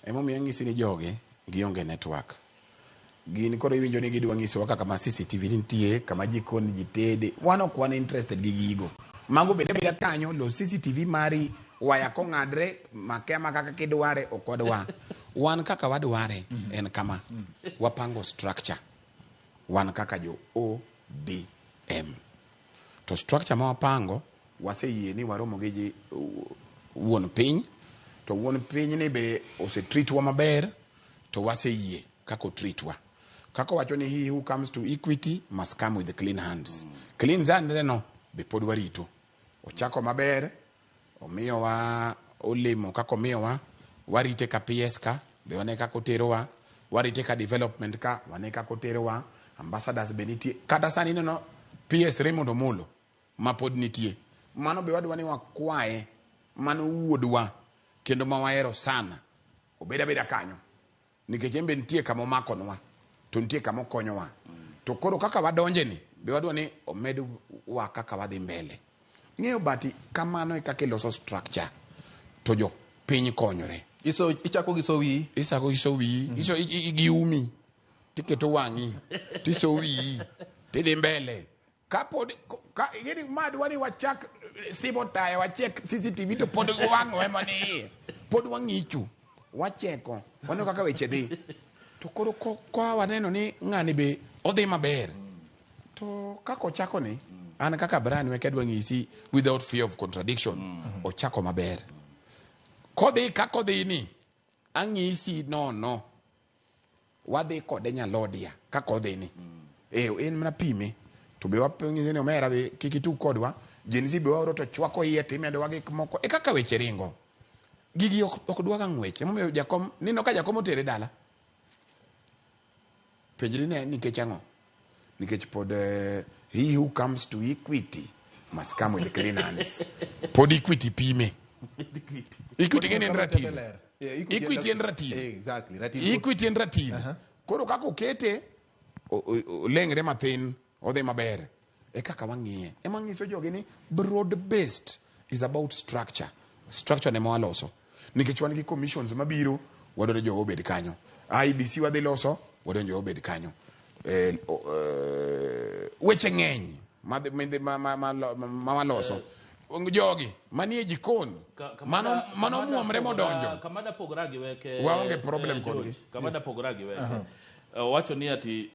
Emomiyo anyisi ni jogi gionge network. Gin koro iwinjo ni gidwa nyisowa kaka ma CCTV nitie, kama jikon ji tede. Wan ok wan interested gi gigo. Mago bed abeda kanyo, los CCTV mari, waya kong'adre, make amaka kaka idware, ok wadwa. Wan kaka wadware en kama. Wapango structure. Wan kaka jo ODM. To structure ma wapango, waseyie ni waromo gi ji, wuon piny, to wuon piny ni be ose treat wa maber, to waseyie kaka o treat wa. Kaka owacho ni he who comes to Equity must come with clean hands. Clean hands no be pod warito. Ochako maber, omiyowa olemo kaka omiyowa, warite ka PS ka, be wane kaka oterowa, warite ka development ka, wane kaka oterowa, ambassadors be nitie. Kata sani ineno PS Raymond Omolo ma pod nitie. Mano be wadwa ni wakwaye, mano wuodwa kendo ma wahero sana, obed abeda kanyo. Nikech en be nitie kama omakonwa, to nitie kama okonyowa. To koro kaka wadonje ni, be wadwa ni omed wa kaka wadhi mbele. Ing'eyo bati kamano e kaka iloso structure to jo piny konyore. Iso, ichako gi so wiyi. Isako iso wiyi, iso gi umi, tiketo wang'i, tiso wiyi, tidhi mbele. Kapod ka ing'eni ma dwa ni wachak simo taya wachek CCTV to pod wang'wa ema ni iye. Pod wang'icho, wacheko, waneno kaka weche dhi. To koro ka waneno ni ng'ani be odhi maber, to kaka ochako ni, an kaka Brian Weke adwa nyisi without fear of contradiction, ochako maber. Kodhi kaka odhi ni, ang'isi nono. Wadhi kode Nyalodia kaka odhi ni. Eh, en mana pime. To be wang'ise ni omera be kik itug kodwa. Gen Z be waoro to chwako iye timedowa gik moko. E kaka weche ringo. Gigi ok dwaga ng'wech. Emomiyo jakom, nino ka jakom otere dala. Penjri ne nikech ang'o? Nikech pod he who comes to Equity must come with clean hands. Pod Equity pime. Equity ng'eni en ratil. Equity en ratil. Exactly. Ratil. Equity en ratil. Koro kaka okete oleng're mathin odhi maber. E kaka wang'iye. Ema ng'iso jogi ni broad based is about structure. Structure ne waloso. Nikech wan gi commissions mabiro, wadwaro jogo obed kanyo. IEBC wadhi loso, wadwaro jogo obed kanyo. Weche ng'eny ma waloso. Jogi manie jikon, mano muomre modonjo. Kamada pogora gi weke. Waonge problem kodgi. Kamada pogora gi weke. Owacho ni ati